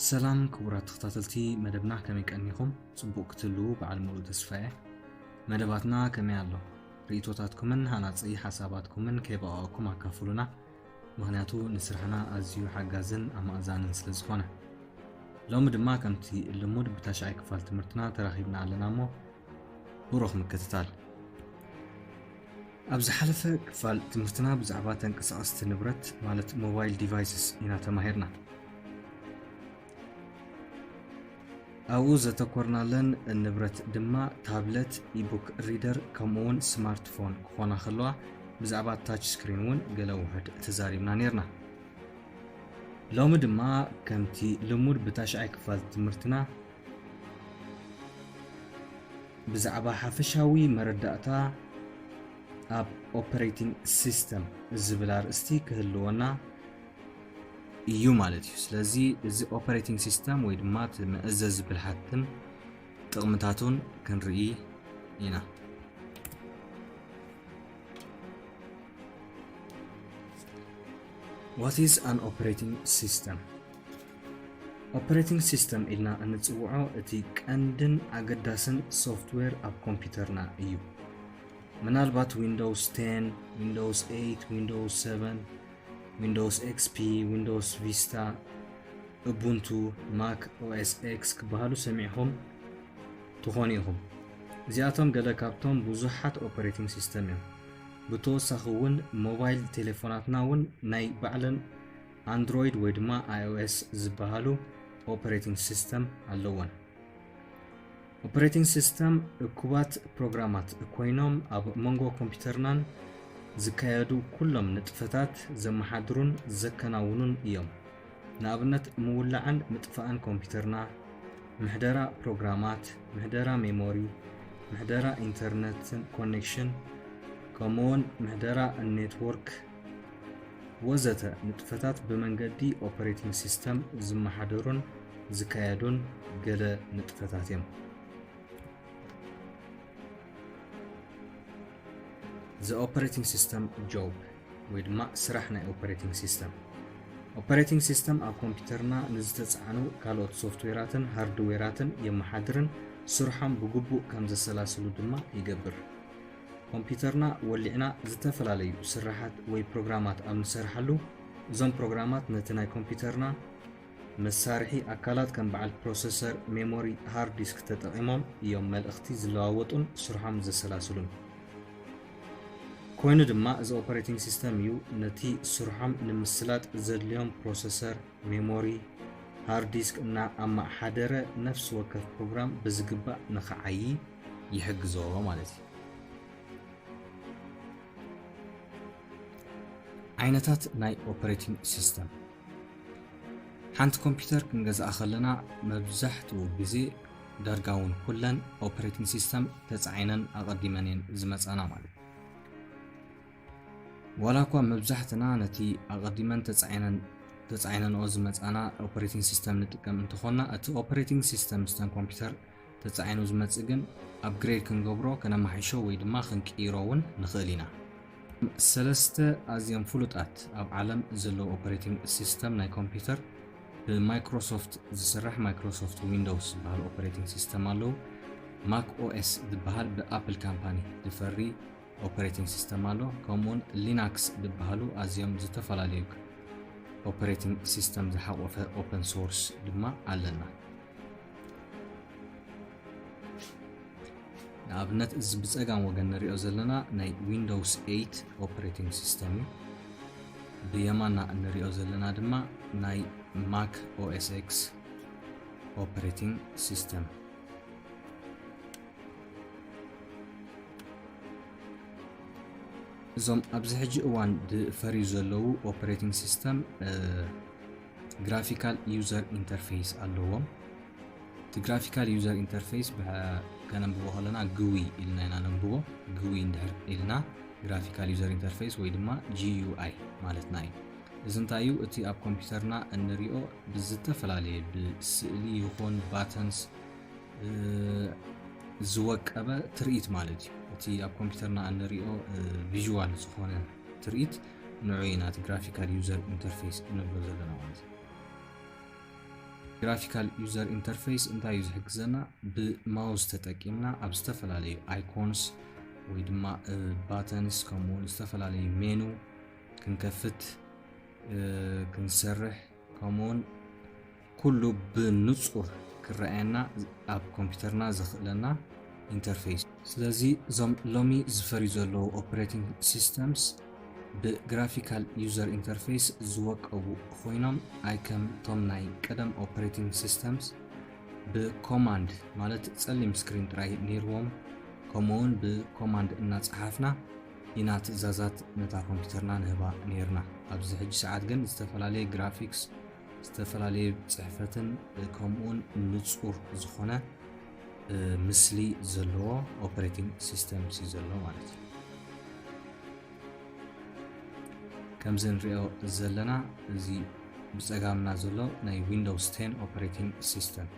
ሰላም ክቡራት ተኸታተልቲ መደብና፣ ከመይ ቀኒኹም? ጽቡቕ ክትህልዉ በዓል ሙሉእ ተስፋ እየ። መደባትና ከመይ ኣሎ? ርእይቶታትኩምን ሃናጺ ሓሳባትኩምን ከይበቐቐኩም ኣካፍሉና፣ ምኽንያቱ ንስራሕና ኣዝዩ ሓጋዝን ኣማእዛንን ስለ ዝኾነ። ሎሚ ድማ ከምቲ ልሙድ ብታሽዓይ ክፋል ትምህርትና ተራኺብና ኣለና እሞ፣ ብሩኽ ምክትታል። ኣብ ዝሓለፈ ክፋል ትምህርትና ብዛዕባ ተንቀሳቐስቲ ንብረት ማለት ሞባይል ዲቫይስስ ኢና ተማሂርና። ኣብኡ ዘተኮርናለን ንብረት ድማ ታብለት፣ ኢቡክ ሪደር ከምኡ እውን ስማርትፎን ክኾና ከለዋ ብዛዕባ ታች ስክሪን እውን ገለ ውሑድ ተዛሪብና ነይርና። ሎሚ ድማ ከምቲ ልሙድ ብታሽዓይ ክፋል ትምህርትና ብዛዕባ ሓፈሻዊ መረዳእታ ኣብ ኦፐሬቲንግ ሲስተም ዝብል ኣርእስቲ ክህልወና እዩ ማለት እዩ። ስለዚ እዚ ኦፐሬቲንግ ሲስተም ወይ ድማ እቲ መእዘዚ ብልሓትን ጥቕምታቱን ክንርኢ ኢና። What is an operating system? ኦፐሬቲንግ ሲስተም ኢልና እንጽውዖ እቲ ቀንድን ኣገዳስን ሶፍትዌር ኣብ ኮምፒውተርና እዩ። ምናልባት ዊንዶውስ ቴን፣ ዊንዶውስ ኤይት፣ ዊንዶውስ ሰቨን፣ ዊንዶውስ ኤክስፒ፣ ዊንዶውስ ቪስታ፣ ኡቡንቱ፣ ማክ ኦኤስ ኤክስ ክበሃሉ ሰሚዕኹም ትኾኑ ኢኹም። እዚኣቶም ገለ ካብቶም ብዙሓት ኦፐሬቲንግ ሲስተም እዮም። ብተወሳኺ እውን ሞባይል ቴሌፎናትና እውን ናይ ባዕለን ኣንድሮይድ ወይ ድማ ኣይኦኤስ ዝበሃሉ ኦፐሬቲንግ ሲስተም ኣለወን። ኦፐሬቲንግ ሲስተም እኩባት ፕሮግራማት ኮይኖም ኣብ መንጎ ኮምፒውተርናን ዝካየዱ ኩሎም ንጥፈታት ዘመሓድሩን ዘከናውኑን እዮም። ንኣብነት ምውላዕን ምጥፋእን ኮምፒውተርና፣ ምሕደራ ፕሮግራማት፣ ምሕደራ ሜሞሪ፣ ምሕደራ ኢንተርነት ኮኔክሽን፣ ከምኡውን ምሕደራ ኔትወርክ ወዘተ ንጥፈታት ብመንገዲ ኦፐሬቲንግ ሲስተም ዝመሓደሩን ዝካየዱን ገለ ንጥፈታት እዮም። The operating system job ወይ ድማ ስራሕ ናይ ኦፐሬቲንግ ሲስተም። ኦፐሬቲንግ ሲስተም ኣብ ኮምፒውተርና ንዝተጻዕኑ ካልኦት ሶፍትዌራትን ሃርድዌራትን የመሓድርን ስርሖም ብግቡእ ከም ዘሰላስሉ ድማ ይገብር። ኮምፒውተርና ወሊዕና ዝተፈላለዩ ስራሓት ወይ ፕሮግራማት ኣብ ንሰርሓሉ፣ እዞም ፕሮግራማት ነቲ ናይ ኮምፒውተርና መሳርሒ ኣካላት ከም በዓል ፕሮሰሰር፣ ሜሞሪ፣ ሃርድ ዲስክ ተጠቒሞም እዮም መልእኽቲ ዝለዋወጡን ስርሖም ዘሰላስሉን። ኮይኑ ድማ እዚ ኦፐሬቲንግ ሲስተም እዩ ነቲ ስርሖም ንምስላጥ ዘድልዮም ፕሮሰሰር፣ ሜሞሪ፣ ሃርድ ዲስክ እና ኣመሓደረ ነፍሲ ወከፍ ፕሮግራም ብዝግባእ ንኽዓዪ ይሕግዞ ማለት እዩ። ዓይነታት ናይ ኦፐሬቲንግ ሲስተም። ሓንቲ ኮምፒውተር ክንገዝኣ ከለና መብዛሕትኡ ግዜ ዳርጋ እውን ኩለን ኦፐሬቲንግ ሲስተም ተጻዒነን ኣቐዲመን እየን ዝመጻና ማለት እዩ። ዋላ እኳ መብዛሕትና ነቲ ኣቐዲመን ተጻዒነን ተጻዒነንኦ ዝመጻና ኦፐሬቲንግ ሲስተም ንጥቀም እንተኾንና፣ እቲ ኦፐሬቲንግ ሲስተም ምስተን ኮምፒውተር ተጻዒኑ ዝመጽእ ግን ኣፕግሬድ ክንገብሮ፣ ከነማሕሾ ወይ ድማ ክንቅይሮ እውን ንኽእል ኢና። ሰለስተ ኣዝዮም ፍሉጣት ኣብ ዓለም ዘለዉ ኦፐሬቲንግ ሲስተም ናይ ኮምፒውተር ብማይክሮሶፍት ዝስራሕ ማይክሮሶፍት ዊንዶውስ ዝበሃል ኦፐሬቲንግ ሲስተም ኣለዉ። ማክ ኦኤስ ዝበሃል ብኣፕል ካምፓኒ ዝፈሪ ኦፐሬቲንግ ሲስተም ኣሎ። ከምኡውን ሊናክስ ዝበሃሉ ኣዝዮም ዝተፈላለዩ ኦፐሬቲንግ ሲስተም ዝሓቆፈ ኦፐን ሶርስ ድማ ኣለና። ንኣብነት እዚ ብጸጋም ወገን ንሪኦ ዘለና ናይ ዊንዶውስ ኤይት ኦፐሬቲንግ ሲስተም እዩ። ብየማና እንሪኦ ዘለና ድማ ናይ ማክ ኦኤስ ኤክስ ኦፐሬቲንግ ሲስተም። እዞም ኣብዚ ሕጂ እዋን ዝፈርዩ ዘለዉ ኦፐሬቲንግ ሲስተም፣ እ፣ ግራፊካል ዩዘር ኢንተርፌስ ኣለዎም። እቲ ግራፊካል ዩዘር ኢንተርፌስ ብሐ-፣ ከነንብቦ ከለና ግዊ ኢልና ኢና ነንብቦ። ግዊ እንድሕር ኢልና ግራፊካል ዩዘር ኢንተርፌስ ወይ ድማ ጂዩኣይ ማለትና እዩ። እዚ እንታይ እዩ? እቲ ኣብ ኮምፒውተርና እንሪኦ ብዝተፈላለየ ብስእሊ ይኹን ባተንስ፣ እ፣ ዝወቀበ ትርኢት ማለት እዩ። እቲ ኣብ ኮምፒውተርና እንሪኦ፣ እ፣ ቪዥዋል ዝኾነ ትርኢት ንዑ ኢና እቲ ግራፊካል ዩዘር ኢንተርፌስ እንብሎ ዘለና ማለት እዩ። Graphical User Interface እንታይ እዩ ዝሕግዘና? ብማውስ ተጠቂምና ኣብ ዝተፈላለዩ icons ወይ ድማ buttons ከምኡ እውን ዝተፈላለዩ menu ክንከፍት ክንሰርሕ ከምኡውን ኩሉ ብንጹር ክረኣየና ኣብ ኮምፒውተርና ዘኽእለና ኢንተርፌስ። ስለዚ እዞም ሎሚ ዝፈርዩ ዘለዉ ኦፕሬቲንግ ሲስተምስ ብግራፊካል ዩዘር ኢንተርፌስ ዝወቀቡ ኮይኖም ኣይከም ቶም ናይ ቀደም ኦፕሬቲንግ ሲስተምስ ብኮማንድ ማለት ጸሊም ስክሪን ጥራይ ነይርዎም ከምኡውን ብኮማንድ እናጸሓፍና ኢና ትእዛዛት ነታ ኮምፒውተርና ንህባ ነይርና። ኣብዚ ሕጂ ሰዓት ግን ዝተፈላለየ ግራፊክስ ዝተፈላለየ ጽሕፈትን ከምኡውን ንጹር ዝኾነ ምስሊ ዘለዎ ኦፕሬቲንግ ሲስተም ሲ ዘሎ ማለት እዩ። ከምዚ ንሪኦ ዘለና እዚ ብጸጋምና ዘሎ ናይ ዊንዶውስ ቴን ኦፕሬቲንግ ሲስተም።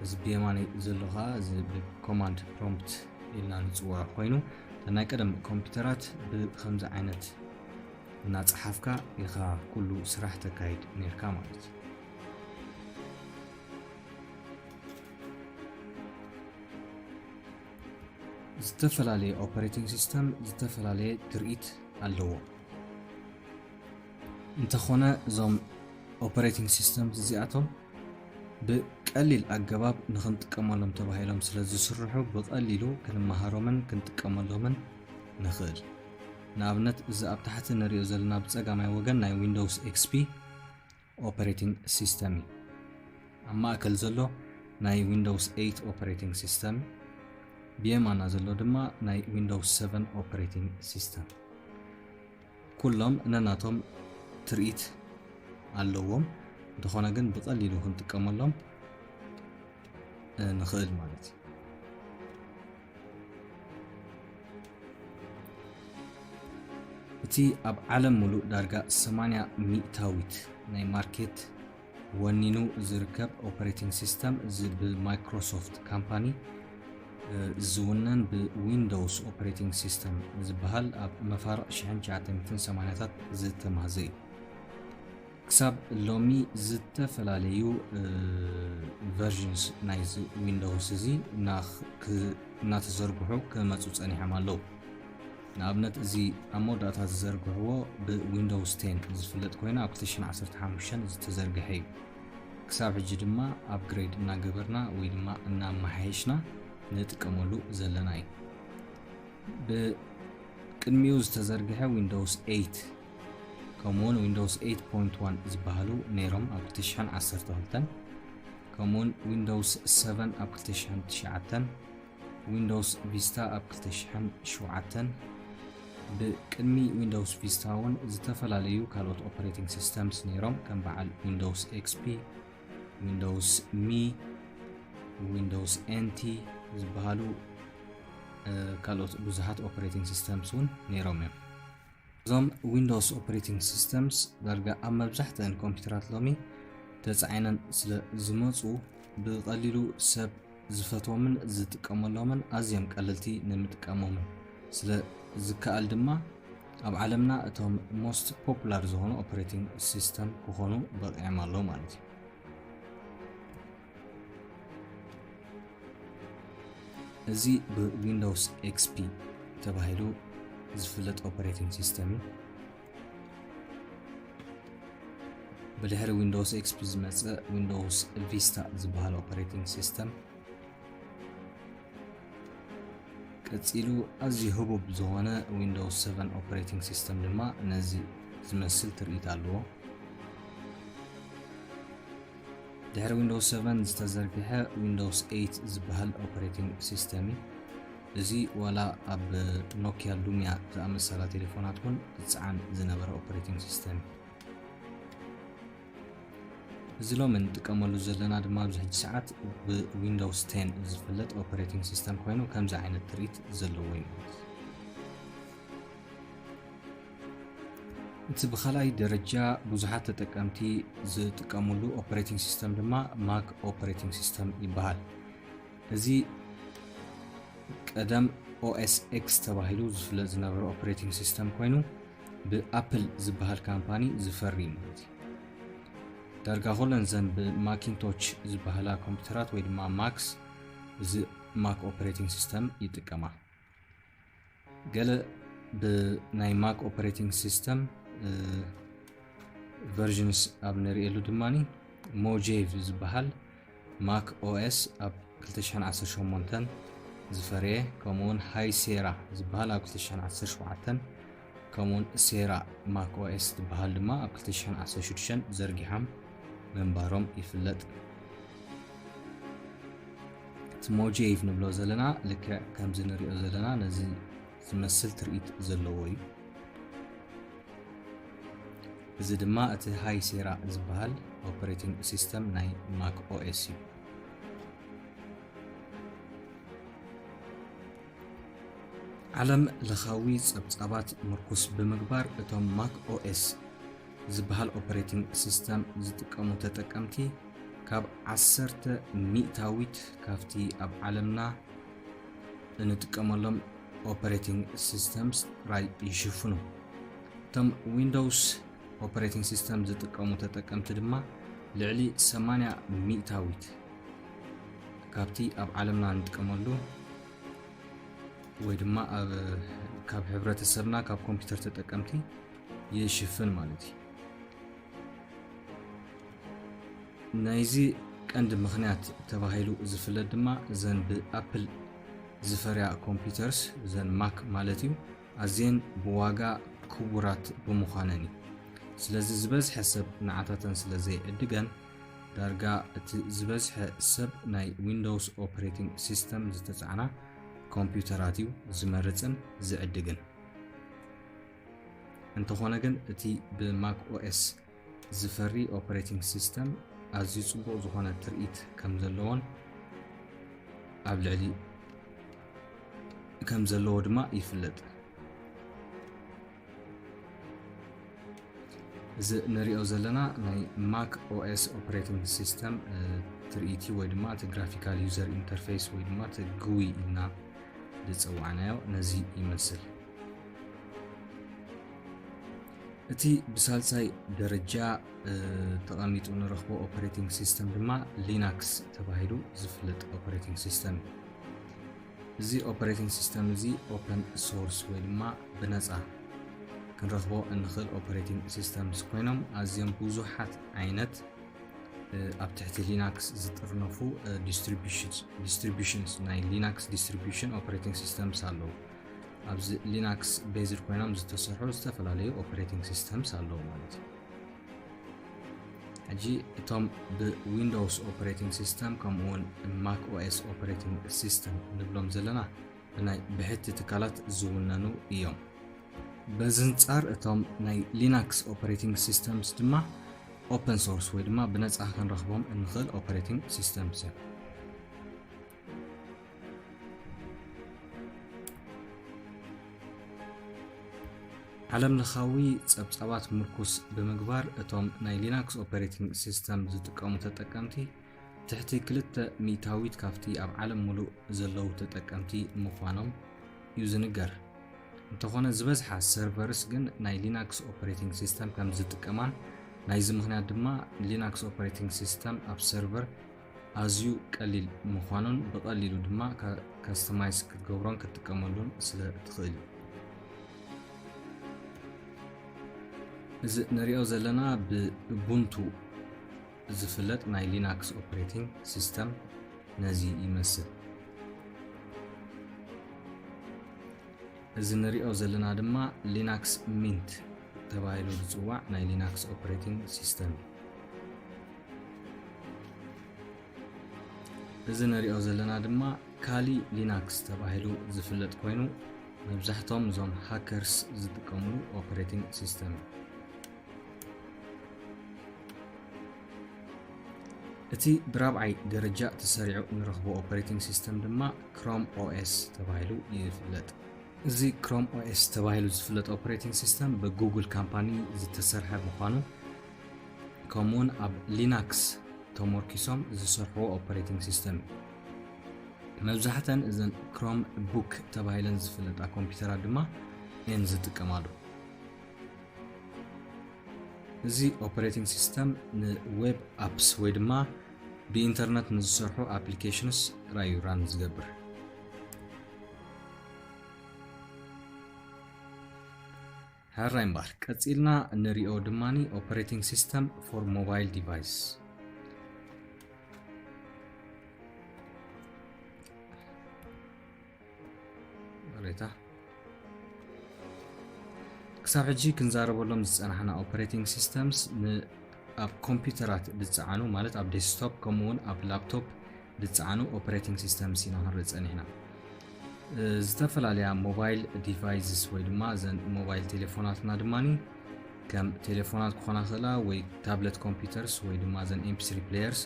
እዚ ብየማነይ ዘሎ ኸዓ እዚ ብኮማንድ ፕሮምፕት ኢልና ንጽውዖ ኮይኑ ናይ ቀደም ኮምፒውተራት ብከምዚ ዓይነት እናጸሓፍካ ኢኻ ኩሉ ስራሕ ተካይድ ነርካ ማለት እዩ። ዝተፈላለየ ኦፐሬቲንግ ሲስተም ዝተፈላለየ ትርኢት ኣለዎ። እንተኾነ እዞም ኦፐሬቲንግ ሲስተም እዚኣቶም ብቀሊል ኣገባብ ንኽንጥቀመሎም ተባሂሎም ስለ ዝስርሑ ብቐሊሉ ክንመሃሮምን ክንጥቀመሎምን ንኽእል። ንኣብነት እዚ ኣብ ታሕቲ ንሪኦ ዘለና ብጸጋማይ ወገን ናይ ዊንዶውስ ኤክስፒ ኦፐሬቲንግ ሲስተም እዩ። ኣብ ማእከል ዘሎ ናይ ዊንዶውስ ኤይት ኦፐሬቲንግ ሲስተም፣ ብየማና ዘሎ ድማ ናይ ዊንዶውስ ሰቨን ኦፐሬቲንግ ሲስተም። ኩሎም ነናቶም ትርኢት ኣለዎም፣ እንተኾነ ግን ብቐሊሉ ክንጥቀመሎም ንኽእል ማለት እዩ። እቲ ኣብ ዓለም ሙሉእ ዳርጋ ሰማንያ ሚእታዊት ናይ ማርኬት ወኒኑ ዝርከብ ኦፐሬቲንግ ሲስተም እዚ ብማይክሮሶፍት ካምፓኒ ዝውነን ብዊንዶውስ ኦፐሬቲንግ ሲስተም ዝበሃል ኣብ መፋርቕ ሽሕን ትሽዓተ ሚእትን ሰማንያታት ዝተማህዘ እዩ። ክሳብ ሎሚ ዝተፈላለዩ ቨርዥንስ ናይዚ ዊንዶውስ እዚ እናተዘርግሑ ክመፁ ፀኒሖም ኣለዉ። ንኣብነት እዚ ኣብ መወዳእታ ዝዘርግሕዎ ብዊንዶውስ ቴን ዝፍለጥ ኮይኑ ኣብ ክልተ ሽሕን ዓሰርተ ሓሙሽተን ዝተዘርግሐ እዩ። ክሳብ ሕጂ ድማ ኣፕግሬድ እናገበርና ወይ ድማ እናመሓየሽና ንጥቀመሉ ዘለና እዩ። ብቅድሚኡ ዝተዘርግሐ ዊንዶውስ ኤይት ከምኡውን ዊንዶውስ ኤይት ፖይንት ዋን ዝበሃሉ ነይሮም ኣብ ክልተ ሽሕን ዓሰርተ ክልተን ከምኡውን ዊንዶውስ ሰቨን ኣብ ክልተ ሽሕን ትሽዓተን ዊንዶውስ ቪስታ ኣብ ክልተ ሽሕን ሸውዓተን ብቅድሚ ዊንዶውስ ቪስታ እውን ዝተፈላለዩ ካልኦት ኦፐሬቲንግ ሲስተምስ ነይሮም ከም በዓል ዊንዶውስ ኤክስፒ፣ ዊንዶውስ ሚ፣ ዊንዶውስ ኤንቲ ዝበሃሉ ካልኦት ብዙሓት ኦፐሬቲንግ ሲስተምስ እውን ነይሮም እዮም። እዞም ዊንዶውስ ኦፐሬቲንግ ሲስተምስ ዳርጋ ኣብ መብዛሕትአን ኮምፒውተራት ሎሚ ተጻዒነን ስለ ዝመጹ ብቐሊሉ ሰብ ዝፈትዎምን ዝጥቀመሎምን ኣዝዮም ቀለልቲ ንምጥቀሞምን ስለ ዝከኣል ድማ ኣብ ዓለምና እቶም ሞስት ፖፑላር ዝኾኑ ኦፐሬቲንግ ሲስተም ክኾኑ በቂዖም ኣለዉ ማለት እዩ። እዚ ብዊንዶውስ ኤክስፒ ተባሂሉ ዝፍለጥ ኦፐሬቲንግ ሲስተም እዩ። ብድሕሪ ዊንዶውስ ኤክስፒ ዝመጸ ዊንዶውስ ቪስታ ዝበሃል ኦፐሬቲንግ ሲስተም ቀጺሉ ኣዝዩ ህቡብ ዝኾነ ዊንዶውስ ሰቨን ኦፐሬቲንግ ሲስተም ድማ ነዚ ዝመስል ትርኢት ኣለዎ። ድሕሪ ዊንዶውስ ሰቨን ዝተዘርግሐ ዊንዶውስ ኤይት ዝበሃል ኦፐሬቲንግ ሲስተም እዩ። እዚ ዋላ ኣብ ኖኪያ ሉሚያ ዝኣመሰላ ቴሌፎናት እውን ዝጸዓን ዝነበረ ኦፐሬቲንግ ሲስተም እዩ። እዚ ሎሚ እንጥቀመሉ ዘለና ድማ ኣብዚ ሕጂ ሰዓት ብዊንዶውስ ቴን ዝፍለጥ ኦፐሬቲንግ ሲስተም ኮይኑ ከምዚ ዓይነት ትርኢት ዘለዎ እዩ ማለት እዩ። እቲ ብኻልኣይ ደረጃ ብዙሓት ተጠቀምቲ ዝጥቀምሉ ኦፐሬቲንግ ሲስተም ድማ ማክ ኦፐሬቲንግ ሲስተም ይበሃል። እዚ ቀደም ኦኤስ ኤክስ ተባሂሉ ዝፍለጥ ዝነበረ ኦፐሬቲንግ ሲስተም ኮይኑ ብኣፕል ዝበሃል ካምፓኒ ዝፈሪ ማለት እዩ። ዳርጋ ኩለን ዘን ብማኪንቶች ዝበሃላ ኮምፒውተራት ወይ ድማ ማክስ እዚ ማክ ኦፕሬቲንግ ሲስተም ይጥቀማ። ገለ ብናይ ማክ ኦፕሬቲንግ ሲስተም ቨርዥንስ ኣብ ንርእየሉ ድማኒ ሞጄቭ ዝበሃል ማክ ኦኤስ ኣብ ክልተ ሽሕን ዓሰርተ ሸሞንተን ዝፈረየ፣ ከምኡውን ሃይ ሴራ ዝበሃል ኣብ ክልተ ሽሕን ዓሰርተ ሸውዓተን፣ ከምኡውን ሴራ ማክ ኦኤስ ዝበሃል ድማ ኣብ ክልተ ሽሕን ዓሰርተ ሽዱሽተን ዘርጊሖም ምንባሮም ይፍለጥ። እቲ ሞጄቭ ንብሎ ዘለና ልክዕ ከምዚ ንሪኦ ዘለና ነዚ ዝመስል ትርኢት ዘለዎ እዩ። እዚ ድማ እቲ ሃይ ሴራ ዝበሃል ኦፕሬቲንግ ሲስተም ናይ ማክ ኦኤስ እዩ። ዓለም ለኻዊ ጸብጻባት ምርኩስ ብምግባር እቶም ማክ ኦኤስ ዝበሃል ኦፕሬቲንግ ሲስተም ዝጥቀሙ ተጠቀምቲ ካብ ዓሰርተ ሚእታዊት ካብቲ ኣብ ዓለምና እንጥቀመሎም ኦፕሬቲንግ ሲስተምስ ጥራይ ይሽፍኑ። እቶም ዊንዶውስ ኦፕሬቲንግ ሲስተም ዝጥቀሙ ተጠቀምቲ ድማ ልዕሊ ሰማንያ ሚእታዊት ካብቲ ኣብ ዓለምና እንጥቀመሉ ወይ ድማ ኣብ፣ ካብ ሕብረተሰብና ካብ ኮምፒውተር ተጠቀምቲ ይሽፍን ማለት እዩ። ናይዚ ቀንዲ ምኽንያት ተባሂሉ ዝፍለጥ ድማ እዘን ብኣፕል ዝፈርያ ኮምፒውተርስ፣ እዘን ማክ ማለት እዩ፣ ኣዝየን ብዋጋ ክቡራት ብምዃነን እዩ። ስለዚ ዝበዝሐ ሰብ ንዓታተን ስለ ዘይዕድገን፣ ዳርጋ እቲ ዝበዝሐ ሰብ ናይ ዊንዶውስ ኦፕሬቲንግ ሲስተም ዝተጻዕና ኮምፒውተራት እዩ ዝመርጽን ዝዕድግን። እንተኾነ ግን እቲ ብማክ ኦኤስ ዝፈሪ ኦፕሬቲንግ ሲስተም ኣዝዩ ጽቡቕ ዝኾነ ትርኢት ከም ዘለዎን ኣብ ልዕሊ ከም ዘለዎ ድማ ይፍለጥ። እዚ ንሪኦ ዘለና ናይ ማክ ኦኤስ ኦፕሬቲንግ ሲስተም፣ እ፣ ትርኢቲ ወይ ድማ እቲ ግራፊካል ዩዘር ኢንተርፌስ ወይ ድማ እቲ ግዊ ኢልና ዝጸዋዕናዮ ነዚ ይመስል። እቲ ብሳልሳይ ደረጃ፣ እ፣ ተቐሚጡ ንረኽቦ ኦፕሬቲንግ ሲስተም ድማ ሊናክስ ተባሂሉ ዝፍለጥ ኦፕሬቲንግ ሲስተም እዩ። እዚ ኦፕሬቲንግ ሲስተም እዚ ኦፐን ሶርስ ወይ ድማ ብነጻ ክንረኽቦ እንኽእል ኦፕሬቲንግ ሲስተምስ ኮይኖም ኣዝዮም ብዙሓት ዓይነት፣ እ፣ ኣብ ትሕቲ ሊናክስ ዝጥርነፉ፣ እ፣ ዲስትሪቢዩሽንስ፣ ዲስትሪቢዩሽንስ ናይ ሊናክስ ዲስትሪቢዩሽን ኦፕሬቲንግ ሲስተምስ ኣለዉ። ኣብዚ ሊናክስ ቤዝድ ኮይኖም ዝተሰርሑ ዝተፈላለዩ ኦፕሬቲንግ ሲስተምስ ኣለዉ ማለት እዩ። ሕጂ እቶም ብዊንዶውስ ኦፕሬቲንግ ሲስተም ከምኡውን ማክ ኦኤስ ኦፕሬቲንግ ሲስተም ንብሎም ዘለና ብናይ ብሕቲ ትካላት ዝውነኑ እዮም። በዚ ኣንጻር እቶም ናይ ሊናክስ ኦፕሬቲንግ ሲስተምስ ድማ ኦፐን ሶርስ ወይ ድማ ብነጻ ክንረኽቦም እንኽእል ኦፕሬቲንግ ሲስተምስ እዮም። ዓለም ለኻዊ ጸብጻባት ምርኩስ ብምግባር እቶም ናይ ሊናክስ ኦፐሬቲንግ ሲስተም ዝጥቀሙ ተጠቀምቲ ትሕቲ ክልተ ሚእታዊት ካብቲ ኣብ ዓለም ሙሉእ ዘለዉ ተጠቀምቲ ምዃኖም እዩ ዝንገር። እንተኾነ ዝበዝሓ ሰርቨርስ ግን ናይ ሊናክስ ኦፐሬቲንግ ሲስተም ከም ዝጥቀማን ናይዚ ምኽንያት ድማ ሊናክስ ኦፐሬቲንግ ሲስተም ኣብ ሰርቨር ኣዝዩ ቀሊል ምዃኑን ብቐሊሉ ድማ ካ-፣ ካስተማይዝ ክትገብሮን ክትጥቀመሉን ስለ ትኽእል እዩ። እዚ ንሪኦ ዘለና ብኡቡንቱ ዝፍለጥ ናይ ሊናክስ ኦፕሬቲንግ ሲስተም ነዚ ይመስል። እዚ ንሪኦ ዘለና ድማ ሊናክስ ሚንት ተባሂሉ ዝጽዋዕ ናይ ሊናክስ ኦፕሬቲንግ ሲስተም እዩ። እዚ ንሪኦ ዘለና ድማ ካሊ ሊናክስ ተባሂሉ ዝፍለጥ ኮይኑ፣ መብዛሕቶም እዞም ሃከርስ ዝጥቀምሉ ኦፕሬቲንግ ሲስተም እዩ። እቲ ብራብዓይ ደረጃ ተሰሪዑ እንረኽቦ ኦፕሬቲንግ ሲስተም ድማ ክሮም ኦኤስ ተባሂሉ ይፍለጥ። እዚ ክሮም ኦኤስ ተባሂሉ ዝፍለጥ ኦፕሬቲንግ ሲስተም ብጉግል ካምፓኒ ዝተሰርሐ ምዃኑ፣ ከምኡውን ኣብ ሊናክስ ተመርኪሶም ዝሰርሕዎ ኦፕሬቲንግ ሲስተም እዩ። መብዛሕተን እዘን ክሮም ቡክ ተባሂለን ዝፍለጣ ኮምፒውተራት ድማ እየን ዝጥቀማሉ። እዚ ኦፕሬቲንግ ሲስተም ንዌብ ኣፕስ ወይ ድማ ብኢንተርነት ንዝሰርሑ ኣፕሊኬሽንስ ጥራይ እዩ ራን ዝገብር። ሕራይ እምበር፣ ቀጺልና ንሪኦ ድማ ኦፕሬቲንግ ሲስተም ፎር ሞባይል ዲቫይስ። ሬታ ክሳብ ሕጂ ክንዛረበሎም ዝጸናሕና ኦፕሬቲንግ ሲስተምስ ን ኣብ ኮምፒውተራት ዝጸዓኑ፣ ማለት ኣብ ዴስክቶፕ ከምኡ እውን ኣብ ላፕቶፕ ዝጸዓኑ ኦፕሬቲንግ ሲስተምስ ኢና ክንርኢ ጸኒሕና። እ፣ ዝተፈላለያ ሞባይል ዲቫይስስ ወይ ድማ ዘን ሞባይል ቴሌፎናትና ድማ ከም ቴሌፎናት ክኾና ክእላ ወይ ታብለት ኮምፒውተርስ ወይ ድማ ዘን ኤምፒ ስሪ ፕሌየርስ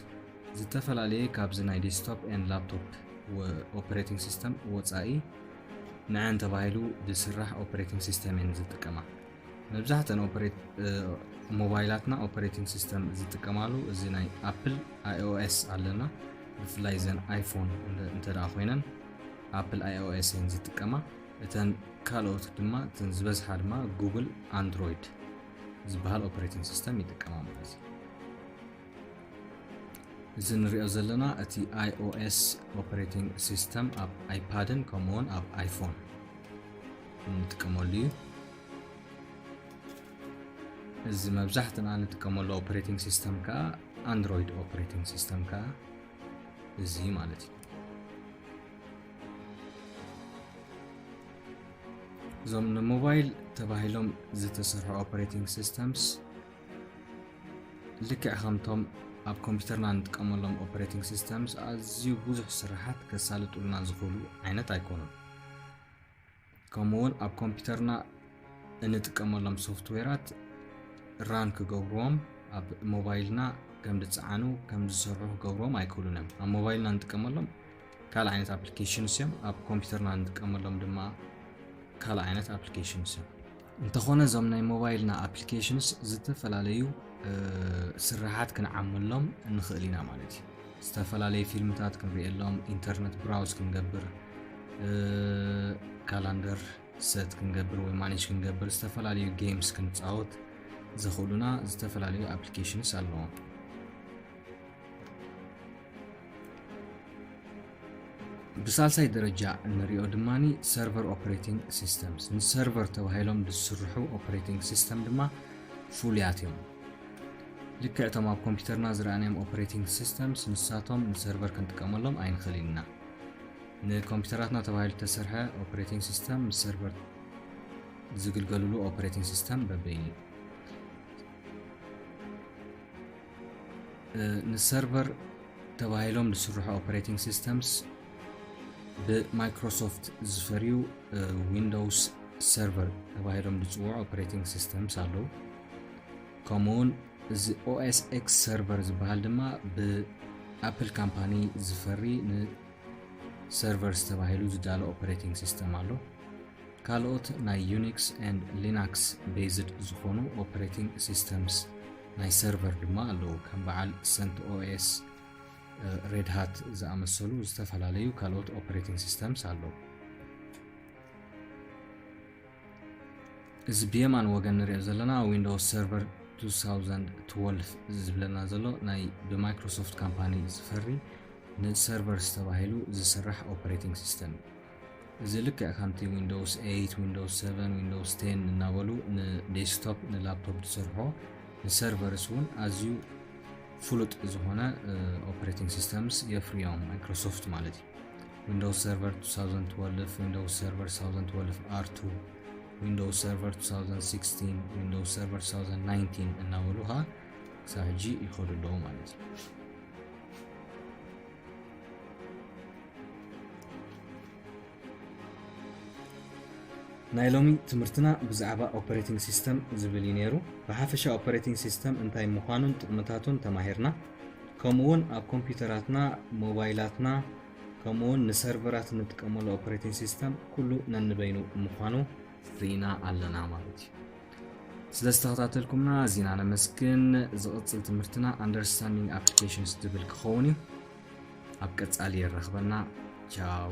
ዝተፈላለየ ካብዚ ናይ ዴስክቶፕ ኤንድ ላፕቶፕ ኦፕሬቲንግ ሲስተም ወጻኢ ንዐን ተባሂሉ ዝስራሕ ኦፕሬቲንግ ሲስተም እየን ዝጥቀማ። መብዛሕተን ኦፕሬት-፣ እ፣ ሞባይላትና ኦፕሬቲንግ ሲስተም ዝጥቀማሉ እዚ ናይ ኣፕል ኣይኦኤስ ኣለና። ብፍላይ ዘን ኣይፎን እንተ-፣ እንተ ደኣ ኮይነን ኣፕል ኣይኦኤስ እየን ዝጥቀማ። እተን ካልኦት ድማ፣ እተን ዝበዝሓ ድማ ጉግል ኣንድሮይድ ዝበሃል ኦፕሬቲንግ ሲስተም ይጥቀማ ማለት እዩ። እዚ ንሪኦ ዘለና እቲ ኣይኦኤስ ኦፕሬቲንግ ሲስተም ኣብ ኣይፓድን ከምኡውን ኣብ ኣይፎን እንጥቀመሉ እዩ። እዚ መብዛሕትና እንጥቀመሉ ኦፕሬቲንግ ሲስተም ከዓ ኣንድሮይድ ኦፕሬቲንግ ሲስተም ከዓ እዚ ማለት እዩ። እዞም ንሞባይል ተባሂሎም ዝተሰርሑ ኦፕሬቲንግ ሲስተምስ ልክዕ ከምቶም ኣብ ኮምፒውተርና እንጥቀመሎም ኦፕሬቲንግ ሲስተምስ ኣዝዩ ብዙሕ ስራሓት ከሳልጡልና ዝኽእሉ ዓይነት ኣይኮኑን። ከምኡውን ኣብ ኮምፒውተርና እንጥቀመሎም ሶፍትዌራት ራን ክገብርዎም፣ ኣብ ሞባይልና ከም ዝጸዓኑ፣ ከም ዝሰርሑ ክገብርዎም ኣይክእሉን እዮም። ኣብ ሞባይልና እንጥቀመሎም ካልእ ዓይነት ኣፕሊኬሽንስ እዮም፣ ኣብ ኮምፒውተርና እንጥቀመሎም ድማ ካልእ ዓይነት ኣፕሊኬሽንስ እዮም። እንተኾነ እዞም ናይ ሞባይልና ኣፕሊኬሽንስ ዝተፈላለዩ፣ እ፣ ስራሓት ክንዓምሎም ንኽእል ኢና ማለት እዩ። ዝተፈላለዩ ፊልምታት ክንርእየሎም፣ ኢንተርነት ብራውዝ ክንገብር፣ እ፣ ካላንደር ሰት ክንገብር ወይ ማኔጅ ክንገብር፣ ዝተፈላለዩ ጌምስ ክንጻወት ዘኽእሉና ዝተፈላለዩ ኣፕሊኬሽንስ ኣለዎም። ብሳልሳይ ደረጃ እንሪኦ ድማ ሰርቨር ኦፕሬቲንግ ሲስተምስ። ንሰርቨር ተባሂሎም ዝስርሑ ኦፕሬቲንግ ሲስተም ድማ ፍሉያት እዮም። ልክዕ እቶም ኣብ ኮምፒውተርና ዝረኣናዮም ኦፕሬቲንግ ሲስተምስ ንሳቶም ንሰርቨር ክንጥቀመሎም ኣይንኽእልን ኢና። ንኮምፒውተራትና ተባሂሉ ዝተሰርሐ ኦፕሬቲንግ ሲስተም ምስ ሰርቨር ዝግልገልሉ ኦፕሬቲንግ ሲስተም በበይኑ እዩ። እ፣ ንሰርቨር ተባሂሎም ዝስርሑ ኦፕሬቲንግ ሲስተምስ ብማይክሮሶፍት ዝፈርዩ፣ እ፣ ዊንዶውስ ሰርቨር ተባሂሎም ዝፅውዑ ኦፕሬቲንግ ሲስተምስ ኣለዉ። ከምኡውን እዚ ኦኤስ ኤክስ ሰርቨር ዝበሃል ድማ ብኣፕል ካምፓኒ ዝፈሪ ንሰርቨርስ ተባሂሉ ዝዳሎ ኦፕሬቲንግ ሲስተም ኣሎ። ካልኦት ናይ ዩኒክስ ኤንድ ሊናክስ ቤዝድ ዝኾኑ ኦፕሬቲንግ ሲስተምስ ናይ ሰርቨር ድማ ኣለዉ። ከም በዓል ሰንት ኦኤስ፣ እ፣ ሬድ ሃት ዝኣመሰሉ ዝተፈላለዩ ካልኦት ኦፕሬቲንግ ሲስተምስ ኣለዉ። እዚ ብየማን ወገን ንሪኦ ዘለና ዊንዶውስ ሰርቨር ቱ ታውዘንድ ትወልፍ ዝብለና ዘሎ ናይ ብማይክሮሶፍት ካምፓኒ ዝፈሪ ንሰርቨርስ ተባሂሉ ዝስራሕ ኦፕሬቲንግ ሲስተም እዩ። እዚ ልክዕ ከምቲ ዊንዶውስ ኤይት፣ ዊንዶውስ ሰቨን፣ ዊንዶውስ ቴን እናበሉ ንዴስክቶፕ፣ ንላፕቶፕ ዝሰርሖ ንሰርቨርስ እውን ኣዝዩ ፍሉጥ ዝኾነ፣ እ፣ ኦፕሬቲንግ ሲስተምስ የፍርዮም ማይክሮሶፍት ማለት እዩ። ዊንዶውስ ሰርቨር ቱ ታውዘንድ ትወልፍ፣ ዊንዶውስ ሰርቨር ቱ ታውዘንድ ትወልፍ ኣር ቱ፣ ዊንዶውስ ሰርቨር ቱ ታውዘንድ ሲክስቲን፣ ዊንዶውስ ሰርቨር ቱ ታውዘንድ ናይንቲን እናበሉ ኸዓ ክሳብ ሕጂ ይኸዱ ኣለዉ ማለት እዩ። ናይ ሎሚ ትምህርትና ብዛዕባ ኦፐሬቲንግ ሲስተም ዝብል እዩ ነይሩ። ብሓፈሻ ኦፐሬቲንግ ሲስተም እንታይ ምዃኑን ጥቕምታቱን ተማሂርና። ከምኡውን ኣብ ኮምፒውተራትና፣ ሞባይላትና፣ ከምኡውን ንሰርቨራት እንጥቀመሉ ኦፐሬቲንግ ሲስተም ኩሉ ነንበይኑ ምዃኑ ርኢና ኣለና ማለት እዩ። ስለ ዝተኸታተልኩምና ኣዚና ነመስግን። ዝቕጽል ትምህርትና ኣንደርስታንዲንግ ኣፕሊኬሽንስ ዝብል ክኸውን እዩ። ኣብ ቀጻሊ የራኽበና። ቻው።